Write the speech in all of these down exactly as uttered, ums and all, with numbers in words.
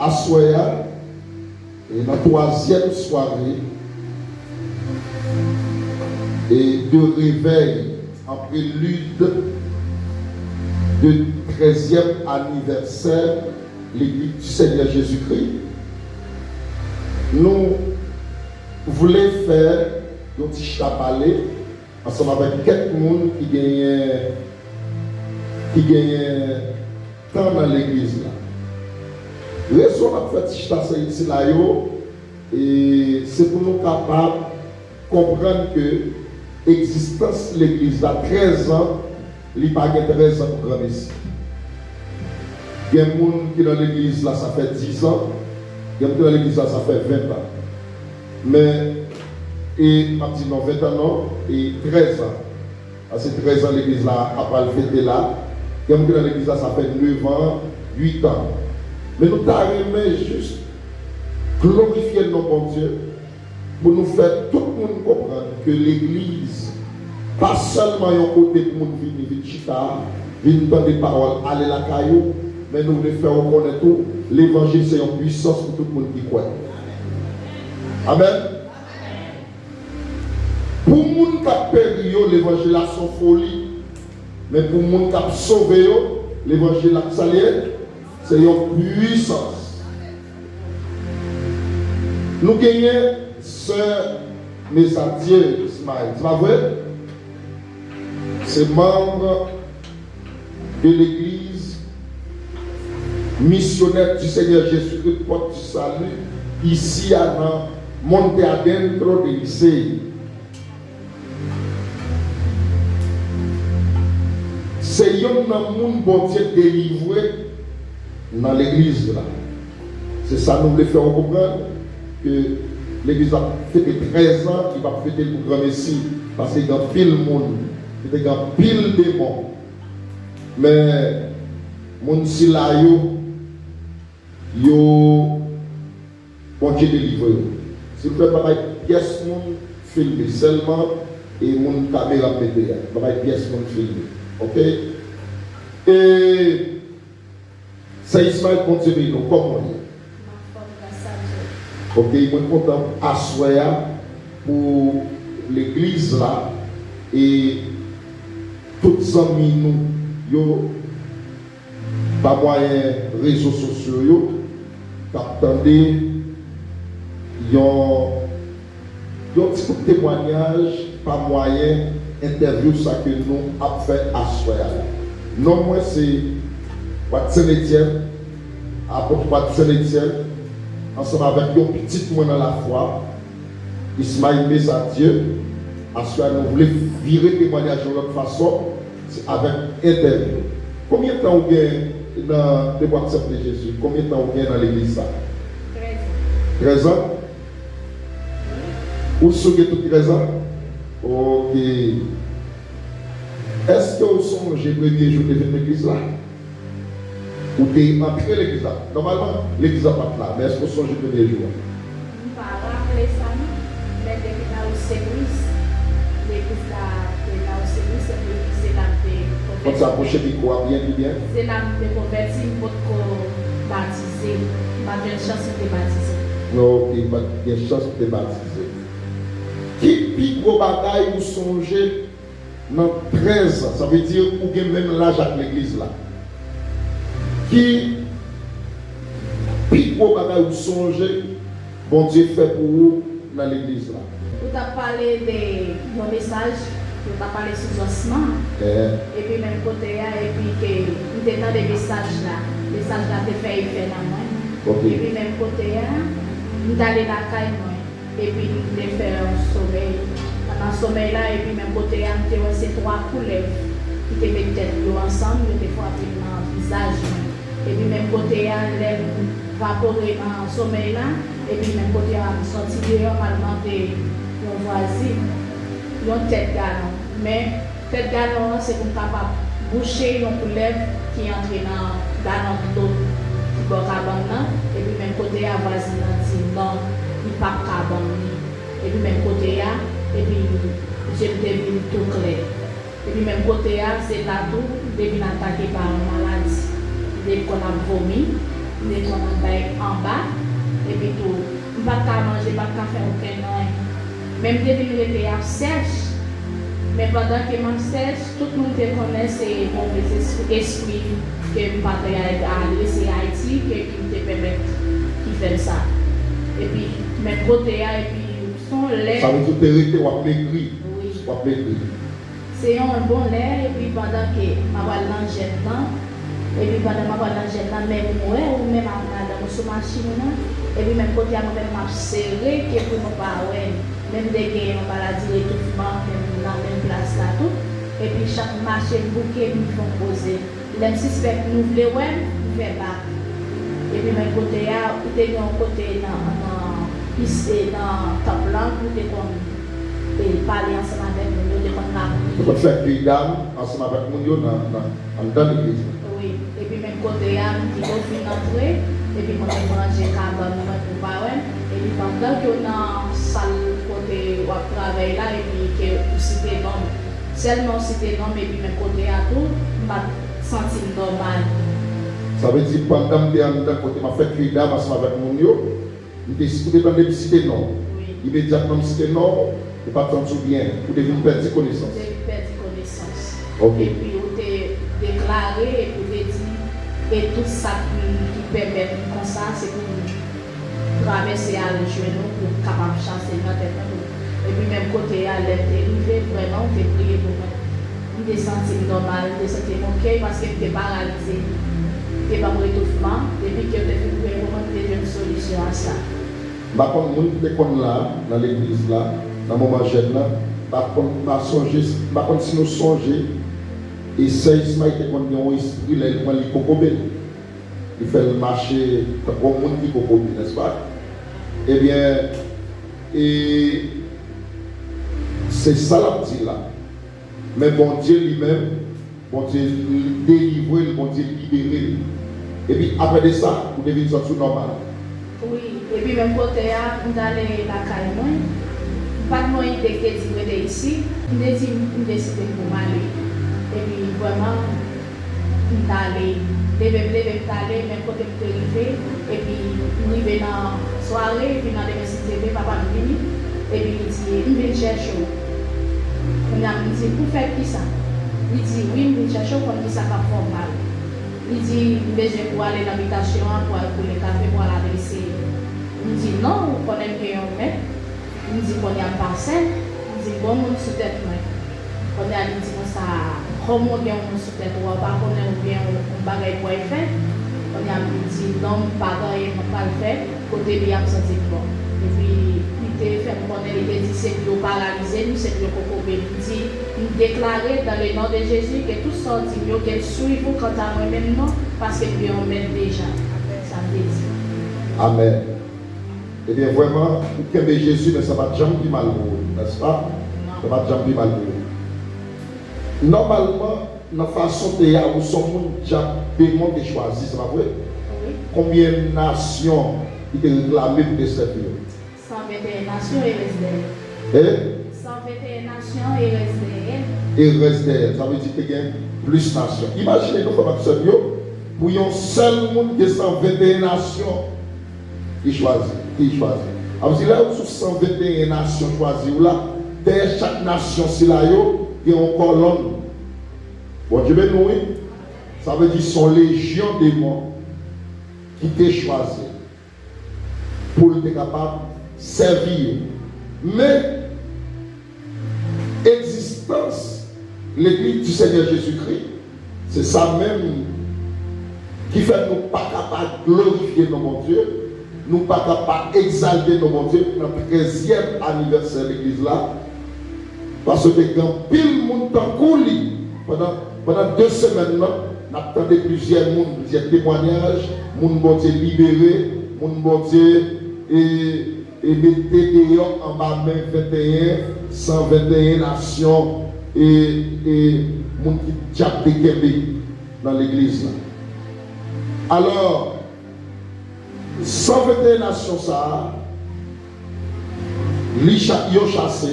Aswè a, e nan twazyèm sware e de revèy an prelid de trèzyèm anivèsè Legliz di Senyè Jezikri, nou vle fè yon ti chita pale ansanm avèk kèk moun ki genyen, ki genyen tan nan legliz la. Rezon n ap fè ti chita sila yo, e se pou nou kapab konprann ke egzistans legliz la, trèz an, li pa gen trèz an pou granmesi. Gen moun ki nan legliz la, sa fè diz an, gen moun ki nan legliz la, sa fè ven an. Men, e m ap di non, ven an non, e trèz an. Paske trèz an legliz la ap pral fete la. Gen moun ki nan legliz la, sa fè nèf an, uit an. Men nou ta renmen jis glorifye non Bondye, pou nou fè tout moun konprann ke legliz pa sèlman yon kote pou moun vini, vin chita, vin tande pawòl, ale lakay ou, men nou vle fè w konnen tou, levanjil se yon pwisans pou tout moun ki kwè. Amèn. Pou moun k ap peri yo, levanjil la se yon foli. Men pou moun k ap sove yo, levanjil la, sa l ye? Se yon pwisans. Nou genyen sè Mesadye Ismaël, se pa vre? Se manm de legliz Misyonè di Senyè Jezikri, Pòt di Sali, isi a nan Monte Adentro de Licey. Se yonn nan moun Bondye delivre nan legliz la. Se sa nou vle fè w konprann, ke legliz la fete trèz an, li p ap fete l pou granmesi, paske gen anpil moun ki te gen anpil demon. Men, moun sila yo, yo, Bondye delivre yo. Silvouplè, pa bay pyès moun filme, sèlman e moun kamera ap mete a. Pa bay pyès moun filme. Oke? E Sè Ismaël, Bondye beni w. Kòman w ye? M anfòm, gras a Dye. Oke, mwen kontan aswè a pou legliz la e tout zanmi nou yo pa mwayen rezo sosyo yo, k ap tande yon, yon ti bout temwayaj pa mwayen entèvyou sa ke nou ap fè aswè a la. Non mwen se Watson Etienne, apot Watson Etienne, ansanm avèk yon pitit mwen nan lafwa, Ismaël Mesadye. Aswè a nou vle vire temwayaj yon lòt fason, se avèk entèvyou. Konbyen tan ou gen nan, depi w aksepte Jezi, konbyen tan ou gen nan legliz sa? Trèz an. Trèz an? Ou si w gen tout trèz an? Oke. Èske w sonje premye jou w te vin legliz la? Ou te antre legliz la? Nòmalman, legliz la pa t la, men èske w sonje premye jou a? M pa raple sa non, men depi Nawo Seris, legliz la te Nawo Seris, epi se la m te konvèti. Fò w apwoche mikwo a byen pi byen. Se la m te konvèti, m potko batize. M pa t jwenn chans pou m te batize. Non, oke, ou pa t gen chans pou w te batize. Ki pi gwo bagay ou sonje nan trèz an, sa vle di ou gen menm laj ak legliz la. Ki pi gwo bagay ou sonje Bondye fè pou ou nan legliz la? Ou t ap pale de yon mesaj, ou t ap pale sou zòsman. Epi menm kote a, epi ke m te tande mesaj la, mesaj la te fè efè nan mwen. Epi menm kote a, m t ale lakay mwen. Epi m te fè yon somèy. Pandan somèy la, epi menm kote a, m te wè se twa koulèv ki te met tèt yo ansanm, yo te frape m nan vizaj mwen. Epi menm kote a, lè m vapore nan somèy la, epi menm kote a, m sòti deyò, m al mande yon vwazin yon tèt galon. Men, Tèt galon an se pou m kapab bouche yon koulèv ki antre nan galon dlo ki bò kabann nan, epi menm kote a vwazin nan di non, li p ap ka ban m li. Epi menm kote a, epi je m te vin tou klè. Epi menm kote a, se la tou, m te vin atake pa yon maladi. M te konn ap vomi. M te konn ap bay anba, epi tou, m pa t ka manje, m pa t ka fè okenn anyen. Men m te vin rete ap sèch. Men pandan ke m ap sèch, tout moun te konnen se move espri ke m pa t adrese Ayiti, ke ki te pèmèt ki fè m sa. Epi, menm kote a, epi s on lè. Sa vle di w te rete w ap megri. Wi. W ap megri. Se yon bon lè, epi pandan ke m ap al nan jèn nan, epi pandan m ap al nan jèn nan, men m wè ou menm ak madanm ou sou machin nan, epi menm kote a mwen menm m ap sere ke pou nou pa wè m. Men m te gen yon maladi etoufman menm nan menm plas la tou, epi chak m mache m bouke m fè yon koze. Lè m sispèk nou vle wè m, m fè bak. Epi menm kote a, ou te gen yon kote nan, nan, nan tanp lan, ou te konn e pale ansanm avèk moun yo, te konn rakonte. Te konn fè kidam ansanm avèk moun yo nan, nan, anndan legliz la. Wi, epi menm kote a, m di, "Ou fin antre," epi mwen te ranje kabann mwen pou pa wè m, epi pandan ke w nan sal kote w ap travay la, epi ke ou site non m, sèlman ou site non m, epi menm kote a tou, m pa t santi m nòmal. Sa vle di, pandan m te anndan kote m ap fè kidam ansanm avèk moun yo, M te, ou te tande m site non w. Wi. Imedyatman m site non w, ou pa t santi w byen. Ou te vin pèdi konesans. Ou te vin pèdi konesans. Ok. Epi ou te deklare, epi ou te di, e tout sa ki, ki pèmèt m konsa, se pou m travèse al jwenn ou, pou m kapab chase l nan tèt mwen tou. Epi menm kote a, lè m te rive, vrèman, ou te priye pou mwen. M te santi m nòmal, m te santi m ok, paske m te paralize. Te ban m etoufman, depi ke yo te fin priye pou mwen, m te jwenn solisyon a sa. M pa konn moun ki te konn la, nan legliz la, nan moman jèn nan, m pa konn, m pa sonje, m pa konn si nou sonje, e sè Ismaël te konn gen yon espri lè li pran li kokobe l. Li fè l mache tankou yon moun ki kokobe, nèspa? Ebyen, e se sa l ap di la. Men Bondye li menm, Bondye li delivre l, Bondye libere l. Epi apre de sa, ou te vin santi w nòmal. Wi, epi menm kote a, m t ale lakay mwen. M pa t gen ide ki te di m rete isit. M te di, m deside pou m ale. Epi vrèman, m t ale. Leve m leve, m t ale, men kote m te rive, epi m rive nan sware, epi nan demen si Dye vle, papa m vini, epi li di, "M vin chèche w." Kounye a m di, "Pou fè kisa?" Li di, "Wi, m vin chèche w, konn kisa k ap fè w mal." Li di, "M bezwen pou w ale nan bitasyon an, pou w al koule kafe, pou w al adrese yo." M di, "Non, ou konnen m gen yon mèt." M di, "Kounye a m pa senp." M di, "M gen yon moun sou tèt mwen." Kounye a li di konsa, "Kòm ou gen yon moun sou tèt ou a, ou pa konnen ou gen yon, yon bagay pou w al fè?" Kounye a m di, "Non, m pa gen anyen mwen pral fè, kote li a m santi m bon." Epi li te fè m konnen, li te di, "Se pou yo paralize m, se pou yo kokobe m." M di, "M deklare dans le nom de Jésus ke tout sa w di m yo, ke l swiv ou, kanta mwen menm non, paske m gen yon mèt deja." Sa m te di. Amèn. Ebyen, vrèman, ou kenbe Jezi, men sa pa t janm pi mal pou ou, nèspa? Sa pa t janm pi mal pou ou. Nòmalman, nan fason w te ye a, ou se yon moun dyab, demon te chwazi, se pa vre? Wi. Konbyen nasyon ki te reklame pou te sèvi yo? San venteyen nasyon e rès dèyè. E? San venteyen nasyon e rès dèyè. E rès dèyè. Sa vle di te gen plis nasyon. Imajine nou, frè m ak sè m yo, pou yon sèl moun gen san venteyen nasyon ki chwazi, ki chwazi. Sa vle di lè ou sou san venteyen nasyon chwazi w la, dèyè chak nasyon sila yo, gen yon kòlonn. Bondye beni w, wi. Sa vle di se yon lejyon demon ki te chwazi pou l te kapab sèvi yo. Men, egzistans Legliz di Senyè Jezikri, se sa menm ki fè nou pa ka pa glorifye non Bondye, nou pa ka pa egzalte non Bondye nan trèzyèm anivèsè legliz la, paske gen anpil moun tankou li. Pandan, pandan de semèn nan, n ap tande plizyè moun, plizyè temwayaj, moun Bondye libere, moun Bondye, e, e mete deyò anba men venteyen, san venteyen nasyon, e, e moun ki dyab te kenbe nan legliz la. Alò, san venteyen nasyon sa a, li cha-, yo chase,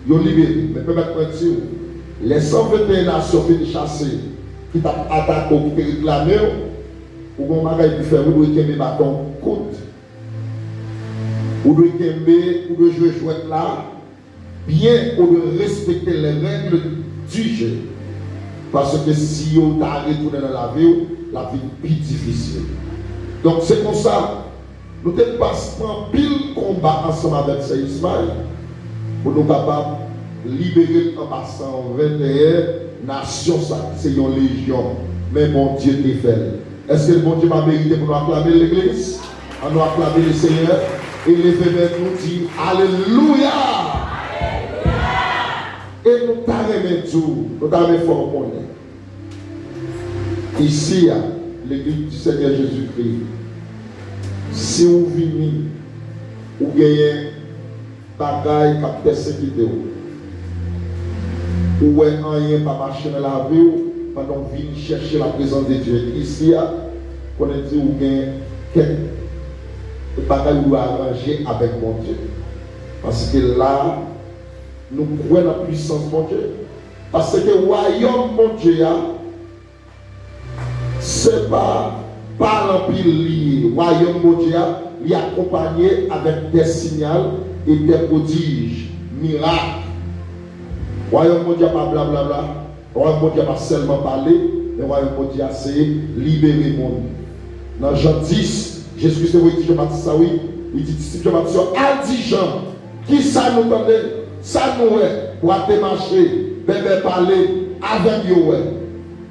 yo libere. Men pèmèt mwen di w, lè san venteyen nasyon fini chase, ki t ap atake w, ki te reklame w, Ou gen yon bagay pou fè, ou dwe kenbe baton kout. Ou dwe kenbe, ou dwe jwe jwèt la byen, ou dwe respekte les règles du jeu. Paske si yo ta retounen nan lavi w, l ap vin pi difisil. Donk, se konsa, nou te pas pran anpil konba ansanm avèk Sè Ismaël pou nou kapab libere l anba san venteyen nasyon sa ki se yon lejyon. Men Bondye te fè l. Èske Bondye pa merite pou nou aklame l, legliz? Ann nou aklame le Senyè e leve men nou di, alelouya! E nou ta renmen di w, nou ta renmen fè w konnen. Isi a, legliz di Senyè Jezikri, si w vini, ou genyen bagay k ap pèsekite w, ou wè anyen pa mache nan lavi w, pandan w vin chèche la prezans de Dye isi a, konnen di ou gen kèk bagay ou dwe aranje avèk Bondye. Paske la, nou kwè nan pwisans Bondye. Paske wayòm Bondye a, se pa pa lanpil li ye. Wayòm Bondye a, li akonpanye avèk dè sinyal e dè pwodij, mirak. Wayòm Bondye a pa blablabla. Wayòm Bondye a pa sèlman pale, men wayòm Bondye a se libere moun. Nan Jan dis, Jezi Kris te voye ti Jan Batis sa, wi. Li di disip Jan Batis yo, al di Jan, kisa nou tande, sa nou wè, bwa te mache, bèbè pale, avèg yo wè.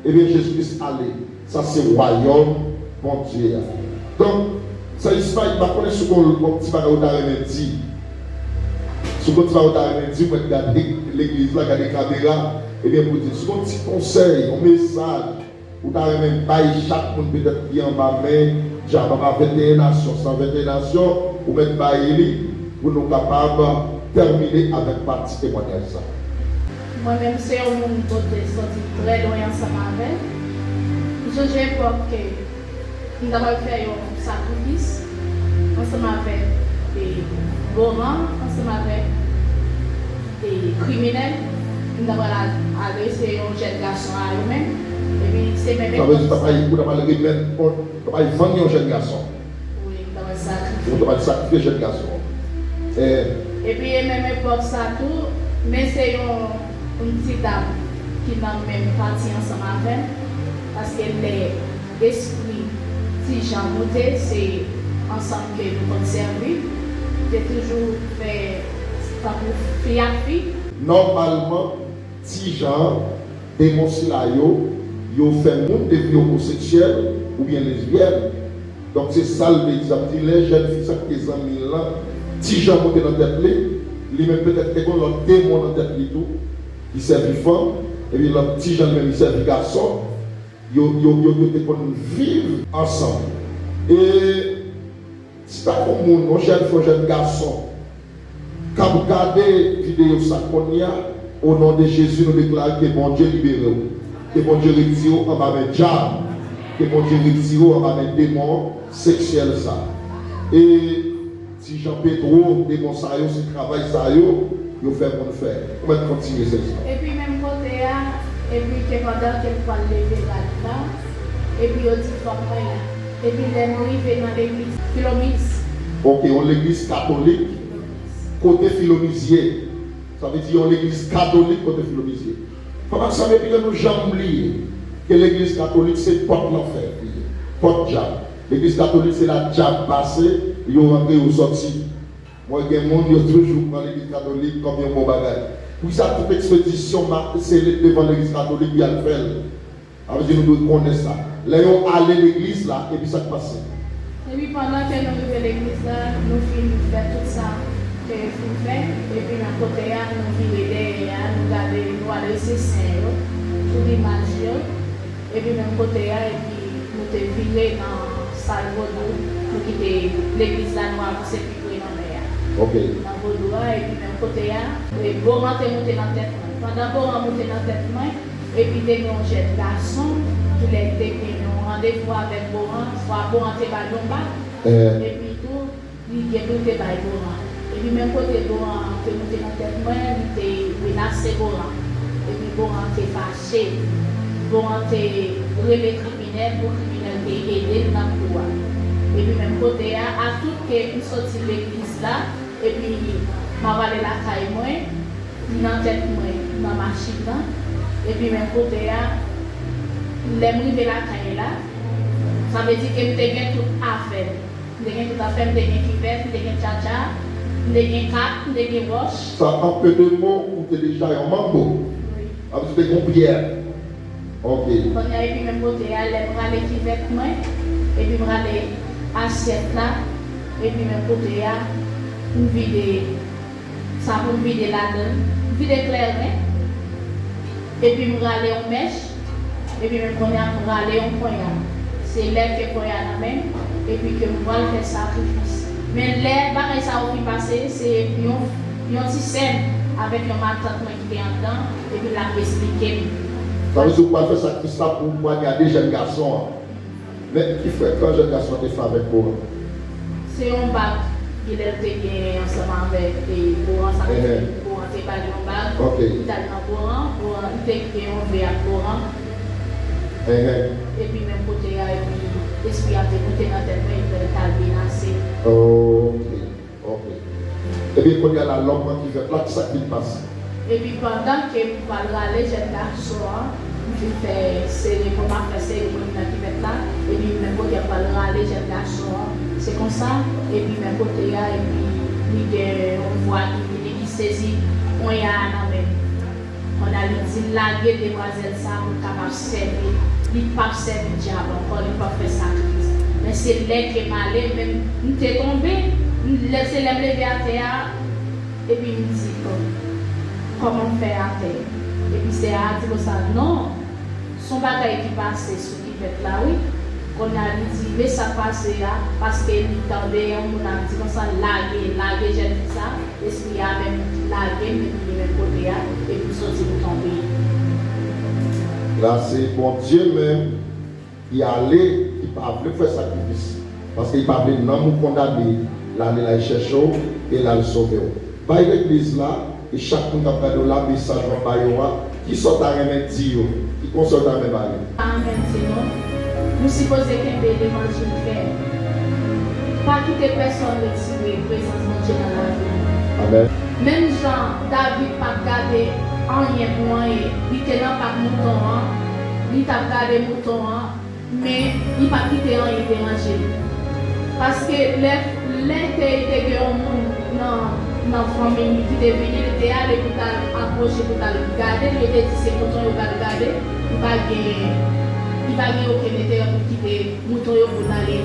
Ebyen, Jezi Kris ale. Sa se wayòm Bondye a. Donk, Sè Ismaël, m pa konnen si w gon, gon ti bagay ou ta renmen di. Si w gon ti bagay ou ta renmen di, ou mèt gade legliz la, gade kamera. Ebyen, pou di, si w gon ti konsèy, yon mesaj, ou ta renmen bay chak moun petèt ki anba men dyab, anba venteyen nasyon, san venteyen nasyon, ou mèt bay li pou nou kapab tèmine avèk pati temwayaj sa. Mwen menm, se yon moun kote soti trè lwen ansanm avè l. M sonje epòk ke m ta pral fè yon sakrifis ansanm avèk, e, Boran, ansanm avèk, e, kriminèl. M ta pral a-, adrese yon jèn gason a yo menm. Epi se menm epòk sa. Sa vle di w ta pral, ou ta pral remèt, ou ta pral vann yon jèn gason. Wi, m ta pral sakrifye. Ou ta pral sakrifye jèn gason an. E. Epi e menm epòk sa tou, men se yon, yon ti dam ki nan menm pati ansanm avè m, paske lè espri Ti Jan moute, se ansanm ke nou konn sèvi, te toujou fè tankou fi ak fi. Nòmalman, Ti Jan, demon sila yo, yo fè moun devni omoseksyèl oubyen lesbyèn. Donk, se sa l vle di. Sa vle di, lè jèn fi sa ki te zanmi l lan, Ti Jan moute nan tèt li, li menm petèt te gon lòt demon nan tèt li tou, ki sèvi fanm, epi lòt Ti Jan li menm li sèvi gason. Yo, yo, yo, yo te konn viv ansanm. E si ta gon moun, yon jèn fi, yon jèn gason, k ap gade videyo sa kounye a, o non de Jezi, nou deklare ke Bondye libere w. Ke Bondye retire w anba men dyab. Ke Bondye retire w anba men demon seksyèl sa. E Ti Jan Petwo, demon sa yo, se travay sa yo, yo fè moun fè. Ou mèt kontinye, sè Ismaël. Epi menm kote a, epi ke pandan ke m pral leve rad la, epi yo di fòk mwen la. Epi lè nou rive nan legliz Filomiz. Ok, yon legliz katolik, kote Filomiz ye. Sa vle di yon legliz katolik kote Filomiz ye. Frè m ak sè m, epi ke nou janm bliye ke legliz katolik se pòt lanfè li ye, pòt dyab. Legliz katolik se la dyab pase, yo rantre, yo sòti. Mwen gen moun, yo toujou pran legliz katolik kòm yon bon bagay. Poukisa tout ekspedisyon ma-, sele devan legliz katolik pou y al fè l? Sa vle di nou dwe konnen sa. Lè yo ale legliz la, epi sa k pase? Epi pandan ke nou rive legliz la, nou fin fè tout sa ke yo fin fè, epi nan kote a, nou vire dèyè a, nou gade, nou adrese sen yo, tout imaj yo, epi menm kote a, epi nou te vire nan sal vodou, nou kite legliz la, nou avanse pi pre nan mè a. Ok. Nan vodou a, epi menm kote a, e, Boran te moute nan tèt mwen. Pandan Boran moute nan tèt mwen, epi te gen yon jèn gason, ki lè te gen yon randevou avèk Boran, swa Boran te ba l yon bak, epi tou, li gen pou l te bay Boran. Epi menm kote Boran te moute nan tèt mwen, li te menase Boran. Epi Boran te fache. Boran te rele kriminèl pou kriminèl te ede l Kote a, a tout ke m soti legliz la, epi m ap ale lakay mwen, nan tèt mwen, nan machin nan, epi menm kote a, lè m rive lakay la, sa vle di ke m te gen tout afè m. M te gen tout afè m, m te gen kivèt, m te gen tchatcha, m te gen kat, m te gen wòch. Sa, an pe de mo, ou te deja yon manbo. Wi. Sa vle di ou te gen yon pyè. Ok. Kounye a, epi menm kote a, lè m rale kivèt mwen, epi m rale asyèt la, epi menm kote a, m vide sa pou m vide ladan l, m vide kleren, epi m rale yon mèch, epi menm kounye a, m rale yon ponya. Se lè ke ponya nan men m, epi ke m pral fè sakrifis. Men lè bagay sa yo fin pase, se yon, yon ti sè m avèk yon matant mwen ki te anndan, epi l ap esplike m. Sa vle di ou pral fè sakrifis la pou w pwanyade jèn gason an. Men ki frekan jèn gason an te fè avèk Boran? Se yon bag, gen lè l te gen ansanm avèk, e, Boran, sa vle di Boran te ba l yon bag. Ok. Li t al nan Boran, Boran, li te gen yon ve ak Boran. Epi menm kote a, epi lespri a te moute nan tèt mwen, epi l t al menase. Ok. Ok. Ebyen, kounye a la, lòm nan kivèt la, kisa k vin pase? Epi pandan ke m pral rale jèn gason an, m fin fè seremoni, m ap fè seremoni nan kivèt la, epi menm kote a m pral rale jèn gason an, se konsa, epi menm kote a, epi li gen yon vwa ki vini, li sezi ponya a nan men m. Kounye a li di l lage demwazèl sa pou l kapab sèvi l. Li p ap sèvi dyab ankò, li p ap fè sakrifis. Men se lè ke m ale, men m te tonbe, m lè, se lè m leve atè a, epi m di, "Bon, kòman m fè atè?" Epi sè a di konsa, "Non, se yon bagay ki pase sou kivèt la, wi." Kounye a li di, "Men sa k pase a," paske li tande yon moun ap di konsa, "Lage, lage jèn fi sa." Lespri a menm lage m, epi li menm kote a, epi m soti m tonbe. La se Bondye menm ki ale, ki pa vle w fè sakrifis. Paske li pa vle nanm ou kondane, l ale la l chèche w, e la l sove w. Bay legliz la, e chak moun k ap gade w la, mesaj w ap ba yo a, kisa w ta renmen di yo? Ki konsèy w ta renmen ba yo? Pa anyen di nou. Nou sipoze kenbe levanjil fèm. Pa kite pèsonn retire prezans Bondye nan lavi nou. Amèn. Menm jan David pa t gade anyen pou anyen, li te nan pak mouton an, li t ap gade mouton an, men li pa t kite anyen deranje l. Paske lè, lè te, te gen yon moun nan, nan fanmi li ki te vini, li te ale pou t al apwoche, pou t al gade l, yo te di se mouton yo pral gade, li pa gen, li pa gen okenn enterè pou kite mouton yo pou l ale.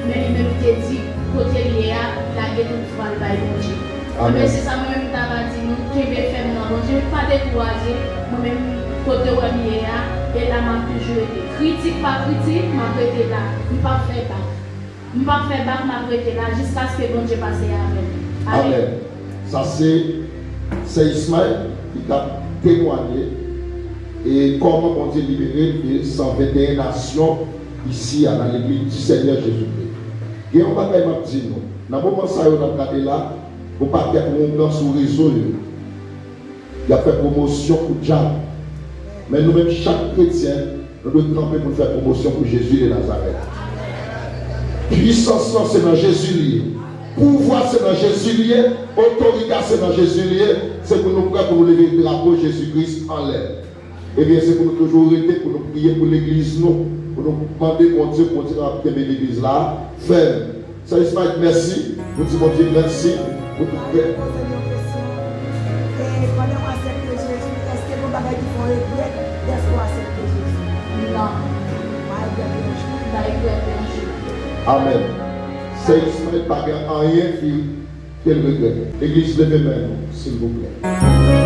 Men li menm li te di, kote l ye a, lage tout fwa l bay Bondye. Amèn. Amèn. Se sa mwen menm m ta va di nou, kenbe fèm nan Bondye, pa dekouraje. Mwen menm, kote w wè m ye a, e la m ap toujou rete. Kritik pa kritik, m ap rete la. M p ap fè bak. M p ap fè bak, m ap rete la jiskaske Bondye pase avè m. Amèn. Amèn. Sa se Sè Ismaël ki t ap temwanye e kòman Bondye libere l de san venteyen nasyon isi a nan legliz di Senyè Jezikri. Gen yon bagay m ap di nou, nan moman sa yo n ap gade la, gon pakèt oungan sou rezo yo. Y ap fè pwomosyon pou dyab. Men nou menm, chak kretyen, nou dwe kanpe pou n fè pwomosyon pou Jezi de Nazarèt. Pwisans lan se nan Jezi li ye. Pouvwa se nan Jezi li ye. Otorite a se nan Jezi li ye. Se pou nou prè pou nou leve drapo Jezi Kris anlè. Ebyen, se pou nou toujou rete, pou nou priye pou legliz nou, pou nou mande Bondye, pou Bondye kapab kenbe legliz la fèm. Sè Ismaël, mèsi. Nou di Bondye mèsi pou tout prè. Poze m yon kesyon. E, pandan w aksepte Jezi, èske gen yon bagay ki fè w regrèt dèske w aksepte Jezi? Non. Pa regrèt yon jou. Pa regrèt yon jou. Amèn. Sè Ismaël, pa gen anyen ki, ke l regrèt. Legliz, leve men nou, silvouplè.